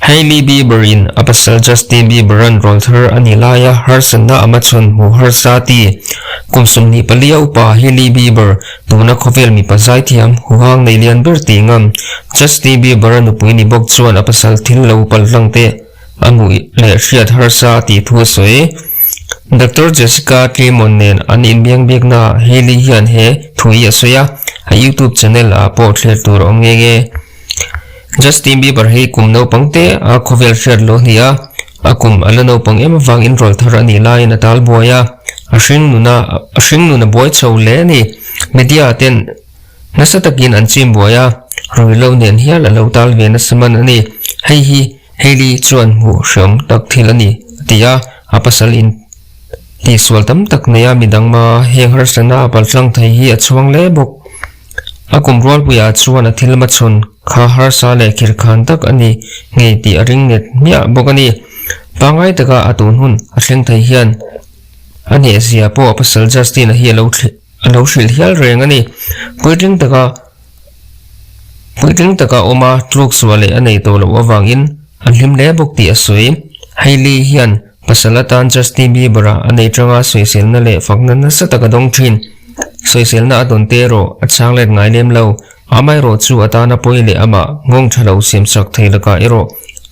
Hailey Bieber-in a pasal Justin Bieber-a'n rawlthar a nih laia harsatna a hmachhawn hmuh harsa a ti. Kum 24 a upa Hailey Bieber, tuna khawvel mipa zaithiam huhang nei lian ber tih ngam Justin Bieber-a nupui ni bawk chuan a pasal thil lo palhlang te a hmuh leh hriat harsa a tih thu a sawi. Doctor Jessica Tlimon nen an inbiang biaknaah Hailey hian he thu hi a sawi a, a YouTube channel ah pawh thlir tur a awm nghe nghe. Justin Bieber hi kum naupang te a khawvel hriat lo a ni a, a kum a la naupang em avangin rawl thar a nih laiin a tal buai a, a hring nuna a hring nun a buai chho hle a ni. Media ten nasa takin an chim buai a, ruihlo nen hial a lo tal ve nasa man a ni. Hei hi Hailey chuan hmuh hreawm tak thil a ni a ti a, a pasal in tihsual tam tak nei a midang ma heng harsatna a paltlang thei hi a chhuang hle bawk. A kum rualpuiah chuan a thil hmachhawn kha harsa leh khirkhan tak a ni ngei tih a ring nghet hmiah bawk a ni. Pangngai taka a tun hun a thleng thei hian a hnehzia pawh a pasal Justin-a hi a lo a lo hrilh hial reng a ni. Puitling taka puitling taka awma tluk suah leh a nei tawh loh avangin a hlim hle bawk tih a sawi. Hailey hian pasal atan Justin Bieber-a a nei tanga sawiselna leh fakna nasa tak a dawng thin. Sawiselna a dawn te erawh a chhang let ngai lem lo. Amaherawh chu a tana pawi leh amah nghawng tha lo siam chak thei lakah erawh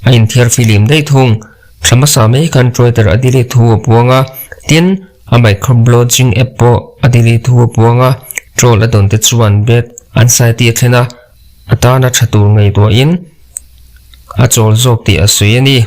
a inthiar filim daih thung. Thla hmasa mai khan Twitter a delete thu a puang a, tin, a microblogging app pawh a delete thu a puang a, troll a dawn te chuan bet an sai tih a thlen a, a tana tha tur ngaihtuahin a chawl zawk tih a sawi a ni.